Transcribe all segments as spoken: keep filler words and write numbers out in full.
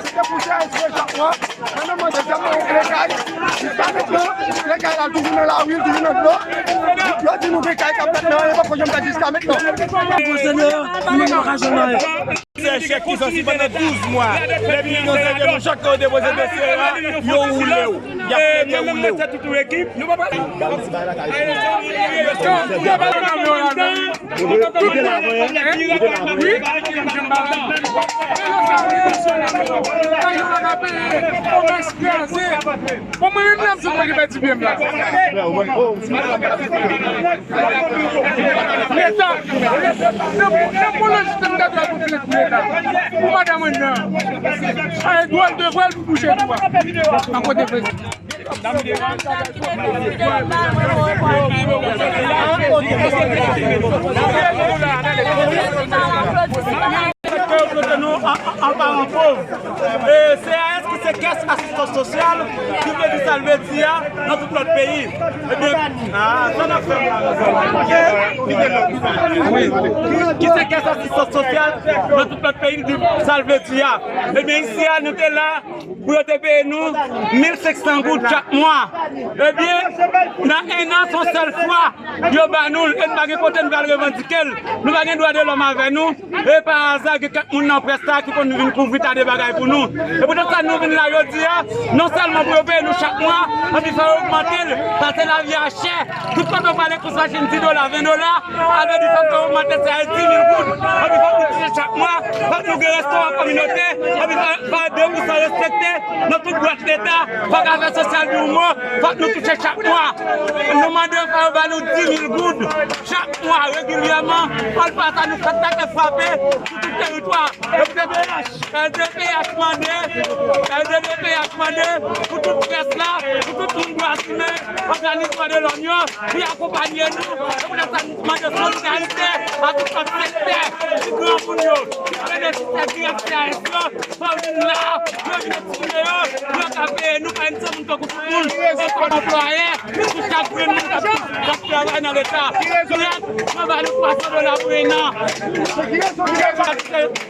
Se te pou Jezi chak mwa. Nan moman dezyèm nan, yo blokay. Jiska mentnan, blokay la toujou nan lari, toujou nan dlo. Yo di nou gen kay k ap fèt, men anyen poko janm fèt jiska mentnan. Sè chèf ki sòti pandan douz mwa. Depi yon sèvyèt, chak lè yo depoze dosye a, yo woule w. Y ap plede woule w. Tout ekip. Bon, mwen menm la, m sot mwen ki pèdi pye m la. Leta, nan, nan pwolonje tan m ta dwe pou Leta. Pou madanm mwen nan. Ay, dwòl de vwèl pou bouche tou a. An kote fè. Sèktè yo bloke nou an, an, an paran pòv. E, C A S ki se kès asistans sosyal, ki vle di sa l vle di a nan tout lòt peyi. Ebyen, ah, sa n ap fè la, mezanmi. Ki, ki se kès asistans sosyal nan tout lòt peyi, ki di sa l vle di a. Ebyen, isi a, nou te la, pou yo te peye nou mil senk san goud chak mwa. Ebyen, nan en an, se yon sèl fwa yo ba nou l, e nou pa gen kote nou pral revandike l. Nou pa gen dwa de lòm avè nou. E pa aza, gen kèk moun nan près la ki konn vin kouvri ta de bagay pou nou. E poutèt sa, nou vin la jodi a, non sèlman pou yo peye nou chak mwa, anpi fò yo ogmante l, paske lavi a chè. Tout kote w prale kous machin di dola, ven dola, sa vle di fòk yo ogmante sa a dis mil goud. Anpi fòk nou touche chak mwa, fòk nou gen restoran kominote, anpi fòk, fòk de pou san respekte nan tout bwat Leta, fòk afè sosyal di yon mo, fòk nou touche chak mwa. Nou mande fòk yo ba nou dis mil goud chak mwa regilyèman. Ann pa sa nou fèk frape sou tout teritwa. L D P H mande, L D P H mande pou tout près la, pou tout moun bò simen, òganizasyon de lòm yo, pou y akonpaye nou. E poutèt sa, nou mande solidarite a tout lòt sektè, ti granmoun yo, ki benefisye dirèk C A S yo, fò yo vin la, pou yo vin eksprime yo, pou yo ka peye nou, pa yon sèl moun tankou tout moun, e kòm anplwaye, pou chak grenn moun k ap, k ap travay nan Leta. Dirèk, yo ba nou twa san dola pou en an.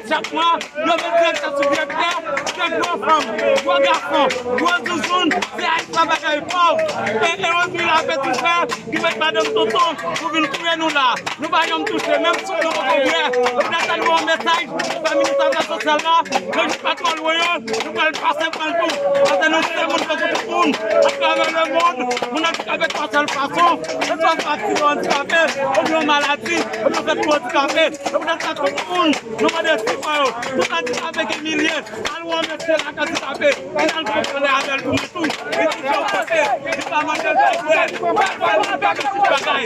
Chak mwa, yo met direktè sou direktè, se gwo fanm, gwo gason, gwo zouzoun, se ayisyen bagay pòv. E, e yon vil a fè tou fè, ki met madanm tonton pou vin touye nou la. Nou pa janm touche, menm soup nou poko bwè. E poutèt sa nou voye yon mesaj bay minis afè sosyal la, yo jis pa twò lwen yo, nou pral pase pran l tou. Paske nou se moun tankou tout moun, atravè lemonn, moun andikape twa sèl fason, se swa sou aksidan andikape, oubyen yon maladi, oubyen fèt tou andikape. Se poutèt sa tout moun, nou mande sipò yo. Tout andikape ki imilye, al wè yon medsen lakay andikape. Vin al pran pale avè l pou mwen tou. Li di se yon kote, li pa mande l pa frè. Pa, pa, pa, pa, tout bagay.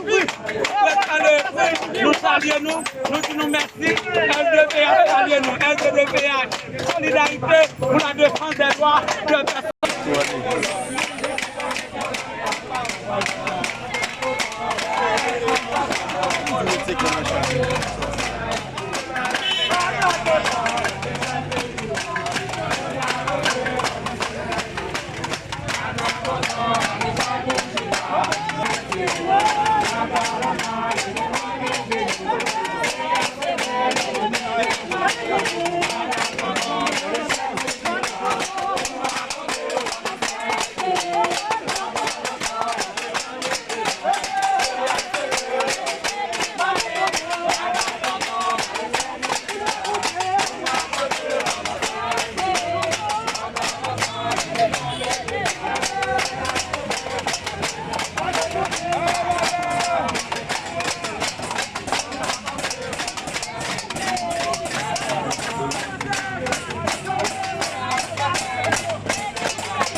Wi, frè, ale, nou salye nou, nou di nou mèsi. L D P H salye nou, L D P H, solidarité pour la défense des droits de personnes.